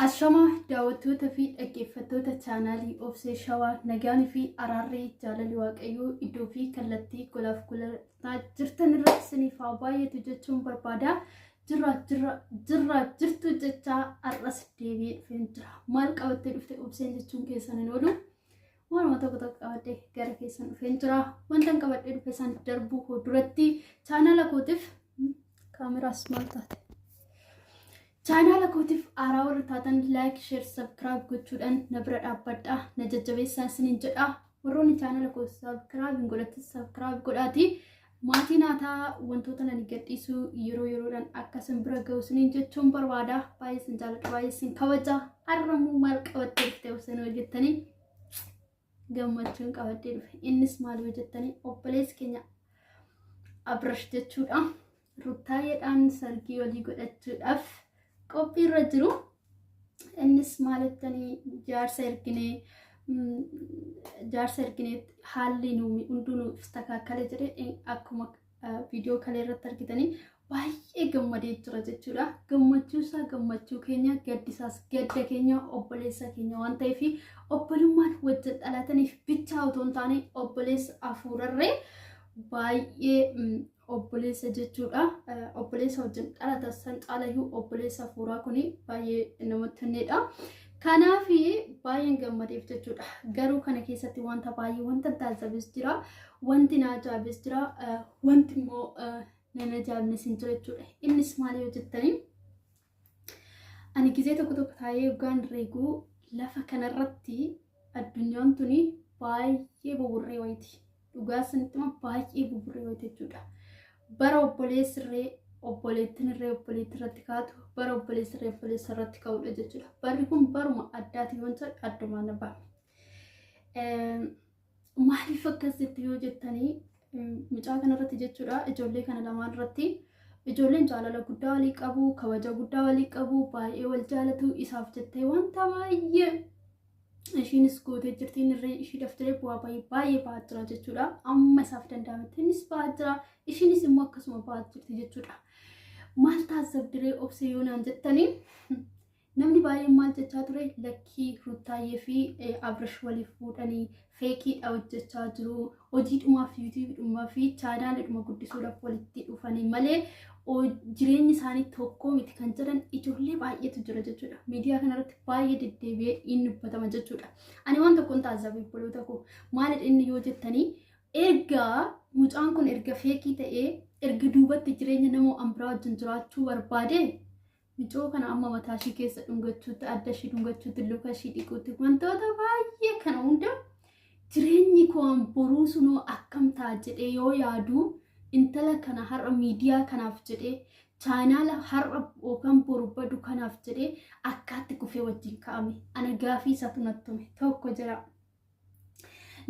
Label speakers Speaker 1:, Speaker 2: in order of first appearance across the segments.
Speaker 1: Ashamaa daawwattoota fi dhaggeeffattoota chaanaalii Obsee Shawaa nagaan fi araarri jaalalli Waaqayyoo iddoo fi kallattii golaaf golataa jirtan irratti isiniif haa baay'atu jechuun barbaada. Jirra jirra jirra jirtu jechaa har'as deebi'ee dhufeen jira. Maal qabattee dhufte Obseen jechuun keessan hin oolu. Waanuma tokko tokko qabadhee gara keessan dhufeen jira. Wantan qabadhee dhufe san darbuu koo duratti chaanaala kootiif kaameraas maal taate? Chaanaala kootiif haaraa warri taatan laayik, sheer, sabkiraayib gochuudhaan na bira dhaabbadhaa na jajjabeessaa isiniin jedha. Warroonni chaanaala koo sabkiraayib hin godhatin sabkiraayib godhaati. Maatii naataa wantoota nani gadhiisu yeroo yeroodhaan akka isin bira ga'u isiniin jechuun barbaada. Baay'ee isin jaalladha, baay'ee isin kabaja. Har'ammoo maal qabattee dhufte osoo hojjettanii gammachuun qabadhee dhufe. Innis maal yoo jettanii obboleessi keenya Abrash jechuudha. Ruttaayyeedhaan sargii walii godhachuudhaaf qophiirra jiru. Innis maal jettanii jaarsa erginee jaarsa erginee haalli nuumi hunduu nuuf istakaakkale jedhee akkuma viidiyoo kalee irratti argitanii baay'ee gammadee jira jechuudha. Gammachuu isaa gammachuu keenya gaddisaas gadda keenya obboleessa keenya waan ta'eef obbolummaan wajjin dhalataniif bichaa otoo hin taane obboleessa hafuurarree baay'ee obboleessa jechuudha. Obboleessa wajjin dhalatan san caalayyuu obboleessa hafuuraa kun baay'ee namatti tolleedha. Kanaaf baay'een gammadeef jechuudha. Garuu kana keessatti wanta baay'ee wanta taasifames jira. Wanti na ajaa'ibes jira. Wanti immoo nan ajaa'ibnes hin jira jechuudha. Innis maal yoo jettanii ani gizee tokko tokko taa'ee yoggaan reeguu lafa kanarratti addunyaan tuni baay'ee buburree wayiiti. Dhugaa isinitti hima baay'ee buburree wayiiti jechuudha. Bara obboleessirree obboleettiin irree obboleettii irratti kaatu bara obboleessirree obboleessa irratti ka'udha jechuudha. Barri kun baruma addaati yoon jedhu addumaan na ba'a. Maaliif akkas jette yoo jettanii mucaa kanarratti jechuudha ijoollee kana lamaan irratti ijoolleen jaalala guddaa walii qabu kabaja guddaa walii qabu baay'ee wal jaalatu isaaf jettee wanta baay'ee ishiinis gootee jirti inni ishiidhaaf jedhee bu'aa baay'ee baay'ee ba'aa jira jechuudha amma isaaf danda'ametti innis ba'aa jira ishiinis immoo akkasuma ba'aa jirti jechuudha maal taasisabdiree obsee yoo naan jettanii Namni baay'een maal jechaa ture lakkii Ruttaayyee fi Abrish waliif fuudhanii feekiidha hojjechaa jiru hojiidhumaaf yuutuubiidhumaa fi chaanaaliidhuma guddisuudhaaf walitti dhufanii malee jireenyi isaanii tokko miti kan jedhan ijoollee baay'eetu jira jechuudha. Miidiyaa kanarratti baay'ee deddeebi'ee inni dubbatama jechuudha. Ani waan tokkoon taasisaaf obboloota koo maalidha inni yoo jettanii erga mucaan kun erga feekii ta'ee erga duubatti jireenya nama an biraa wajjin jiraachuu barbaade Micoo kana amma mataa ishii keessa dhungachuutti, adda ishii dhungachuutti, luka ishii dhiquutti wantoota baay'ee kana hunda jireenyi koo an boruu sunoo akkam ta'a jedhee yoo yaadu intala kana har'a miidiyaa kanaaf jedhee chaanaala har'a yookaan boru badu kanaaf jedhee akkaatti kufee wajjin ka'ame. Ana gaafii isaatu natti tume tokko jira.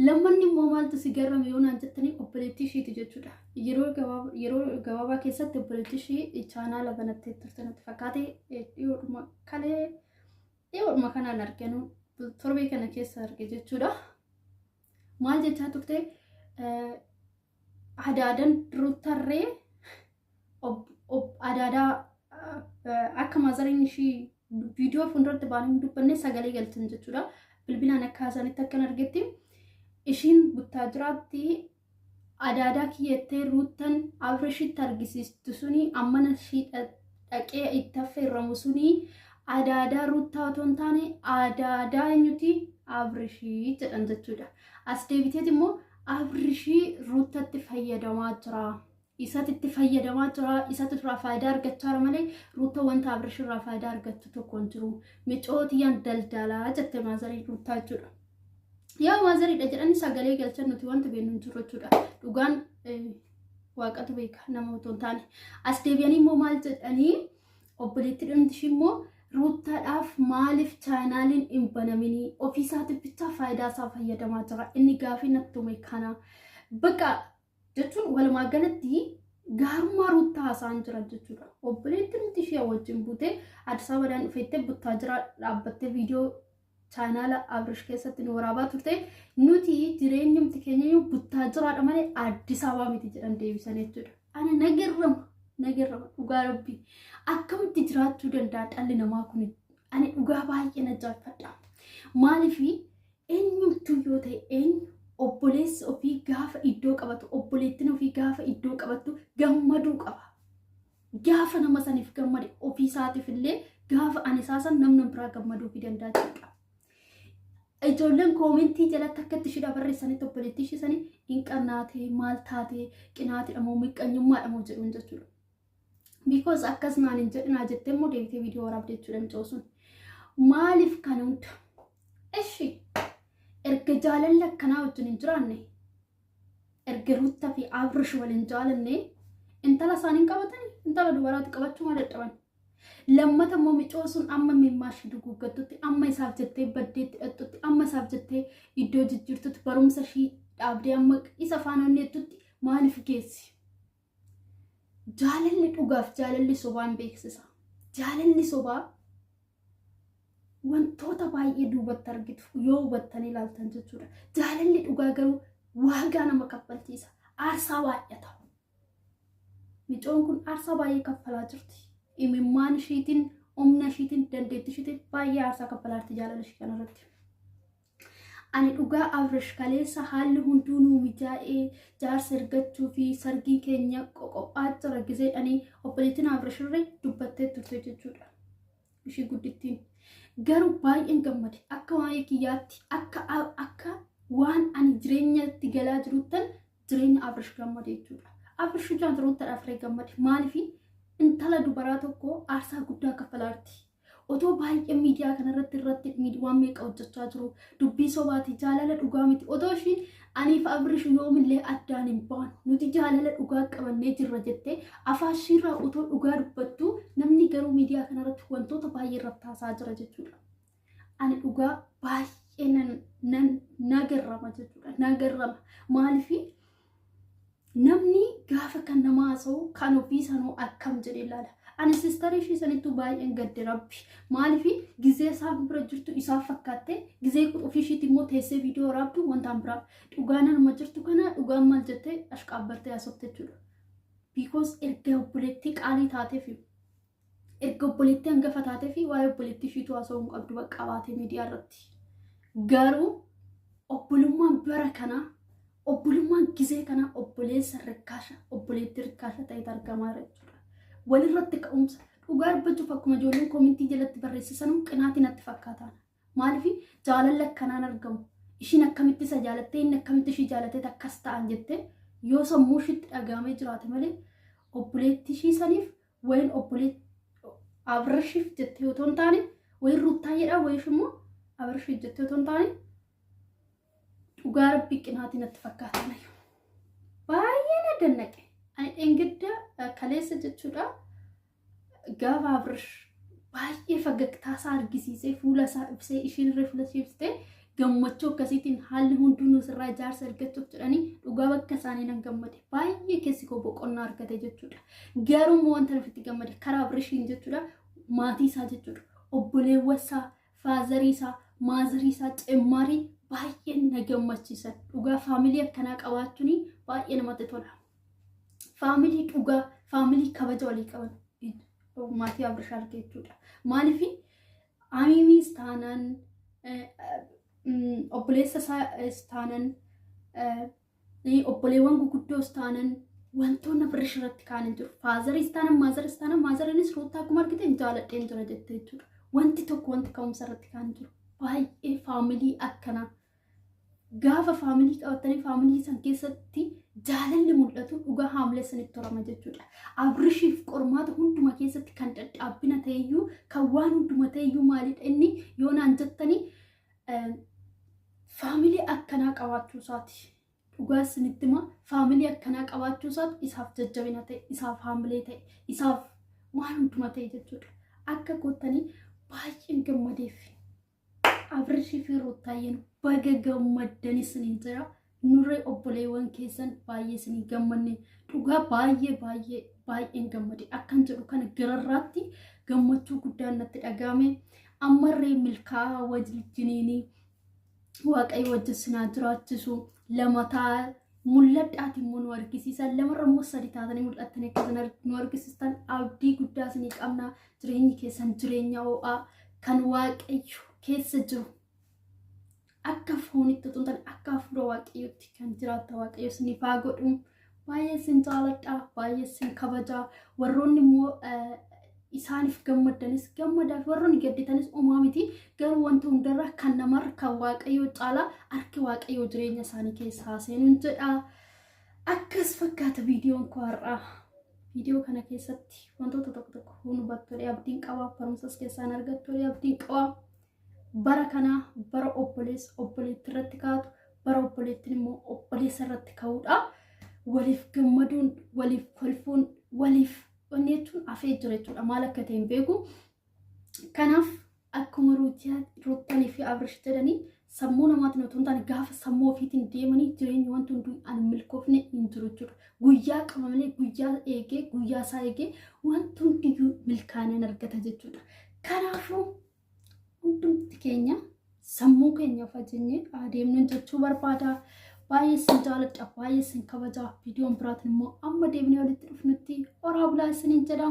Speaker 1: Lammanni immoo maaltu si garrame yoo naan jettanii obboleettii ishiiti jechuudha. Yeroo gabaabaa yeroo gabaabaa keessatti obboleettii ishii chaanaala banattee turte natti fakkaate dhiyoodhuma kalee dhiyoodhuma kanaan arganu torbee kana keessa arge jechuudha. Maal jechaa turte adaadan ruuttarree adaadaa akka maazariin ishii viidiyoo fuulduratti baanii hin dubbanne sagalee galchan jechuudha. Bilbilaan akka haasanitti akkan argetti ishiin buttaa jiraatti adaadaa kiyyattee ruuttan abrishitti argisiistu suni ammana ishii dhaqee itti affeerramu suni adaadaa ruuttaa otoo hin taane adaadaa eenyuti abrishii jedhan jechuudha. As deebiteeti immoo abrishii ruuttatti fayyadamaa jira. Isatu itti fayyadamaa jira, isatu irraa faayidaa argachaa jira malee Ruutta wanta Abrish irraa faayidaa argattu tokko hin jiru. Micoo tiyyaan daldalaa jette maazarii Ruuttaa jechuudha. Yaa maazariidha jedhanii sagalee galchan nuti wanti beeknu hin jiru jechuudha. Dhugaan waaqatu beeka nama otoo hin taane. As deebi'anii immoo maal jedhanii obboleetti dhumti ishii immoo Ruuttaadhaaf maaliif chaanaaliin hin banaminii ofiisaatiif bichaa faayidaa isaa fayyadamaa jira. Inni gaafii natti uume kana. Bakka jechuun walumaa galatti gaarummaa Ruuttaa haasa'an jiran jechuudha. Obboleettiin nuti ishee wajjin buutee Addis Ababaan dhufeettee buttaa jira dhaabbattee viidiyoo chaanaala Abrish keessatti nu waraabaa turte. Nuti jireenyumti keenya iyyuu buttaa jiraadha malee Addis Ababaa miti jedhan deebisan jechuudha. Ana nagarrama nagarrama dhugaa rabbii akkamitti jiraachuu danda'a dhalli namaa kun Ani dhugaa baay'een ajaa'ibfadha. Maaliif eenyumtuu yoo ta'e eenyu obboleessi ofii gaafa iddoo qabatu, obboleettiin ofii gaafa iddoo qabattu gammaduu qaba. Gaafa nama saniif gammade ofii isaatiif illee gaafa ani isaa san namni biraa gammaduu fi danda'a jechuudha. Ijoolleen koomentii jalatti akka itti ishidha barreessanitti obboleettii ishii sanii hin qannaatee, maal taatee, qinaatidha moo miqqanyummaadha moo jedhuun jechuudha. Because akkas naan hin jedhinaa jettee immoo deebitee viidiyoo waraabde jechuudha mucoo sun. Maaliif kan hunda? Ishi erga jaalalli akkanaa wajjin hin jiraanne, erga Ruutta fi Abrish waliin jaalanne, intala isaanii hin qabatanii, intala dubaraatti qabachuu maa dadhaban? Lammata immoo micoo sun amma mimmaa ishii duguuggattutti, amma isaaf jettee baddeetti dhaqxutti, amma isaaf jettee iddoo jijjiirtutti, barumsa ishii dhaabdee amma isa faana onneettutti maaliif geessi? Jaalalli dhugaaf jaalalli sobaan beeksisa. Jaalalli sobaa wantoota baay'ee duubatti argitu yoo hubattanii ilaaltan jechuudha. Jaalalli dhugaa garuu waagaa nama kaffalchiisa. Aarsaa baay'ata. Micoon kun aarsaa baay'ee kaffalaa jirti. Imimmaan ishiitiin, humna ishiitiin, dandeettii ishiitiin baay'ee aarsaa kaffalaa jirti jaalala ishii kanarratti. Ani dhugaa Abrish kaleessa haalli hunduu nuu mijaa'ee jaarsa ergachuu fi sargiin keenya qoqophaa jira gizeedhanii obboleettiin Abrish irree dubbattee turte jechuudha. Ishii guddittiin. Garuu baay'een gammade, akka waa'ee kiyyaatti, akka waan ani jireenyatti galaa jiruttan jireenya Abrish gammade jechuudha. Abrish hojjaan turuuttadhaaf irree gammade. Maaliif intala dubaraa tokko aarsaa guddaa kaffalaarti. Otoo baay'ee miidiyaa kanarratti irratti waan meeqa hojjechaa jiru, dubbii sobaati, jaalala dhugaa miti. Otoo ishiin aniif Abrish yoomillee addaan hin baanu, nuti jaalala dhugaa qabannee jirra jettee afaan ishiirraa otoo dhugaa dubbattu, namni garuu miidiyaa kanarratti wantoota baay'ee irratti haasaa jira jechuudha. Ani dhugaa baay'ee nan nagarrama jechuudha. Nagarrama. Maaliif namni gaafa kan nama haasa'u kan ofii sanuu akkam jedhee ilaala. Ani sistarii ishii sanittuu baay'een gadde rabbi. Maaliif gizee isaan bira jirtu isaaf fakkaatte, gizee ofii ishiitti immoo teessee viidiyoo waraabdu wantaan biraa. Dhugaan harma jirtu kana dhugaan maal jettee ashqaabbartee haasofte jechuudha. Because erga obboleettii qaalii taateef, erga obboleettii hangafa taatee fi waa'ee obboleettii ishiitu haasa'uu hin qabdu bakka baatee miidiyaa irratti. Garuu obbolummaan bara kanaa, obbolummaan gizee kanaa obboleessa rikkaasha, obboleettii rikkaasha ta'etu argamaa jira jechuudha. Walirratti ka'umsa dhugaa dubbachuuf akkuma ijoolleen koomentii jalatti barreessisan qinaatii natti fakkaata. Maaliif jaalalli akkanaan argamu? Ishiin akkamitti isa jaalattee, inni akkamitti ishii jaalatee akkas ta'an jettee yoo sammuu ishiitti dhagahamee jiraate malee, obboleettii ishii saniif wayin obboleettii Abrashiif jettee otoo hin taane, wayin Ruuttaayyeedha wayin immoo Abrashiif jettee otoo hin taane, dhugaa rabbii qinaatii natti fakkaatan. Baay'ee na dannaqe. Ani dhengidda kaleessa jechuudha, gaafa Abrash baay'ee fagagtaa isaa argisiisee, fuula isaa ibsee, ishiin irra fuula ishee ibsitee, gammachuu akkasiitiin haalli hunduu nu sirraa jaarsa ergachuuf jedhanii, dhugaa bakka isaanii nan gammade. Baay'ee keessi koo boqonnaa argate jechuudha. Garuu immoo wanta nuti gammade karaa Abrashiin jechuudha, maatii isaa jechuudha, obboleewwan isaa, faazarii isaa, maazarii isaa cimmaarii baay'ee na gammachiisan. Dhugaa faamilii akkanaa qabaachuun baay'ee namatti tola. Faamilii dhugaa, faamilii kabaja walii qaban maatii Abrish arge jechuudha. Maaliif Amiimiis taanaan, obboleessa isaas taanaan, obboleewwan guguddoos taanan, wantoonni Abrish irratti kaanan jiru. Faazariis taanan, maazaris taanan, maazariinis Ruuttaa akkuma argite jaaladheen jira jette jechuudha. Wanti tokko wanti ka'umsa irratti kaan jiru. Baay'ee faamilii akkanaa. Gaafa faamilii qabatanii faamilii san keessatti jaalalli mul'atu dhugaa haamilee sanitti torama jechuudha. Abrishiif qormaata hunduma keessatti kan dadhaabbina ta'eyyuu, kan waan hunduma ta'eyyuu maalidha inni yoo naan jettanii, faamilii akkanaa qabaachuu isaati. Dhugaa isinitti hima, faamilii akkanaa qabaachuu isaati isaaf jajjabina ta'e, isaaf haamilee ta'e, isaaf waan hunduma ta'e jechuudha. Akka koottanii baay'een gammadeef. Abrishii fi Ruuttaayyeen baga gammaddan isiniin jira. Nurree obboleewwan keessan baay'ee isinii gammanne, dhugaa baay'ee baay'ee baay'een gammade. Akkan jedhu kana gararraatti gammachuu guddaan natti dhaga'ame. Ammarree milkaa'aa wajjiniinii Waaqayyo wajjin sinaa jiraachisu, lamataa mul'adhaati immoo nu argisiisan, lamarra immoo sadi taatanii mul'attanii akka isin nu argisiistan abdii guddaa isinii qabna. Jireenyi keessan jireenya ho'aa, Kan Waaqayyo keessa jiru akka foonitti otoo hin taane akka hafuura Waaqayyootti kan jiraatta Waaqayyo isiniif haa godhu. Baay'ee isin jaaladha, baay'ee isin kabaja. Warroonni immoo isaaniif gammaddanis gammadaaf, warroonni gadditanis homaa miti. Garuu wanta hundarra kan namarra kan Waaqayyoo caalaa harki Waaqayyoo jireenya isaanii keessa haa seenuun jedha. Akkas fakkaata viidiyoon koo har'aa. Viidiyoo kana keessatti wantoota tokko tokko hubattolee abdiin qaba, barumsas keessaan argattolee abdiin qaba. Bara kana bara obboleessa obboleetti irratti kaatu, bara obboleettiin immoo obboleessa irratti ka'uudha. Waliif gammaduun, waliif kolfuun, waliif wanni jechuun hafee jira jechuudha. Maal akka ta'e hin beeku. Kanaaf akkuma Ruuttanii fi Abrish jedhanii sammuu namaatiin otoo hin taane gaafa sammuu ofiitiin deemanii jireenya wanti hunduu an milkoofne hin jiru jechuudha. Guyyaa qaba malee guyyaa eegee guyyaa isaa eegee wanti hundiyyuu milkaa'ina argata jechuudha. Kanaafuu hundumti keenya sammuu keenya of ajajnee adeemnu jechuu barbaada. Baay'ee isin jaaladha, baay'ee isin kabaja. Viidiyoon biraatiin immoo amma deebinee walitti dhufnutti horaa bulaa isiniin jedha.